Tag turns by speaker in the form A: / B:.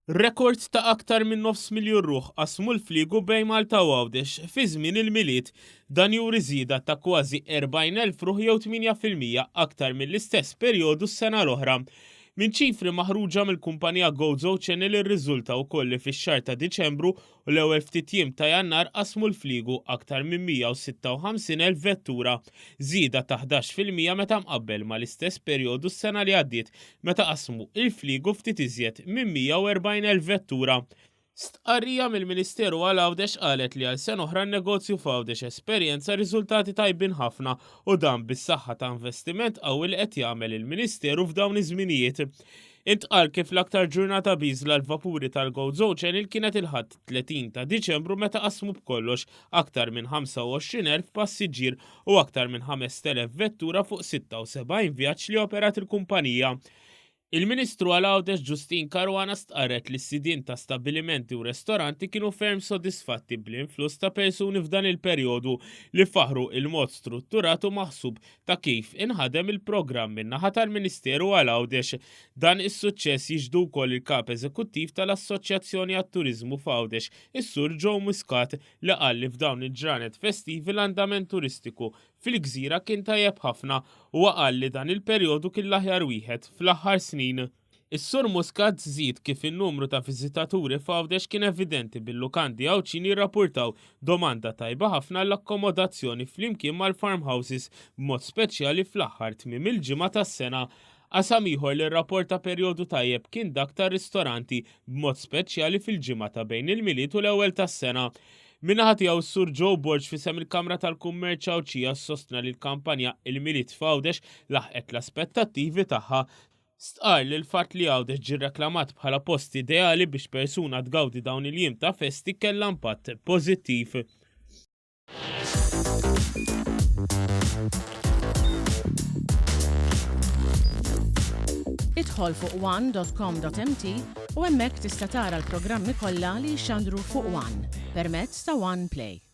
A: Rekord ta' aktar minn nofs miljun ruħ qasmu l-fliegu bejn Malta u Għawdex fi żmien il-Milied. Dan juri żieda ta' kważi 40,000 ruħ jew 8% aktar mill-istess perjodu s-sena l-oħra. Minn ċifri maħruġa mill-kumpanija Gozo Channel irriżulta wkoll li fix-xahar ta' Diċembru u l-ewwel ftit jiem ta' Jannar qasmu l-fliegu aktar minn 156,000 vettura, żieda ta' 11% meta mqabbel mal-istess perjodu s-sena li għaddiet meta qasmu l-fliegu ftit iżjed minn 140,000 vettura. Stqarrija mill-Ministeru għal Għawdex qalet li għal sena oħra n-negozju f'Għawdex esperjenza riżultati tajbin ħafna u dan bis-saħħa ta' investiment qawwi li qed jagħmel il-Ministeru f'dawn iż-żminijiet. Intqal kif l-aktar ġurnata bieżla l-vapuri tal-Gozo Channel kienet il-Ħadd 30 ta' Diċembru meta qasmu b'kollox aktar minn 25,000 passiġġier u aktar minn 5,000 vettura fuq 76 vjaġġ li operat il-kumpanija. Il-Ministru għal Għawdex Justyne Caruana stqarret li s-sidien ta' stabbilimenti u restoranti kienu ferm sodisfatti bl-influss ta' persuni f'dan il-perjodu li faħħru il-mod strutturat u maħsub ta' kif inħadem il-programm min-naħa tal-Ministeru għal Għawdex. Dan is-suċċess jixhdu wkoll il-Kap Eżekuttiv tal-Assoċjazzjoni għat-Turiżmu f'Għawdex, is-Sur Joe Muscat, li qal li f'dawn il-ġranet festivi l-andament turistiku fil-gżira kien tajjeb ħafna. Huwa qal li dan il-perjodu kien l-aħjar wieħed fl-aħħar snin. Is-Sur Muscat żied kif in-numru ta' viżitaturi f'Għawdex kien evidenti bil-lukandi Għawdxin jirrapurtaw domanda tajba ħafna għall-akkomodazzjoni flimkien mal-farmhouses b'mod speċjali fl-aħħar tmiem il-ġimgħa tas-sena. Qasam ieħor li rrapporta perjodu tajjeb kien dak tar-ristoranti b'mod speċjali fil-ġimgħa ta' bejn il-Milied u l-Ewwel tas-Sena. Min-naħa tiegħu s-Sur Joe Borg f'isem il-Kamra tal-Kummerċ Għawdxija sostna li l-kampanja Il-Milied f'Għawdex laħqet l-aspettattivi tagħha. Stqarr li l-fatt li Għawdex ġie reklamat bħala post ideali biex persuna tgawdi dawn il-jiem ta' festi kellha impatt pożittiv.
B: Idħol fuq one.com.mt u hemmhekk tista' tara l-programmi kollha li jixxandru fuq One permezz ta' One Play.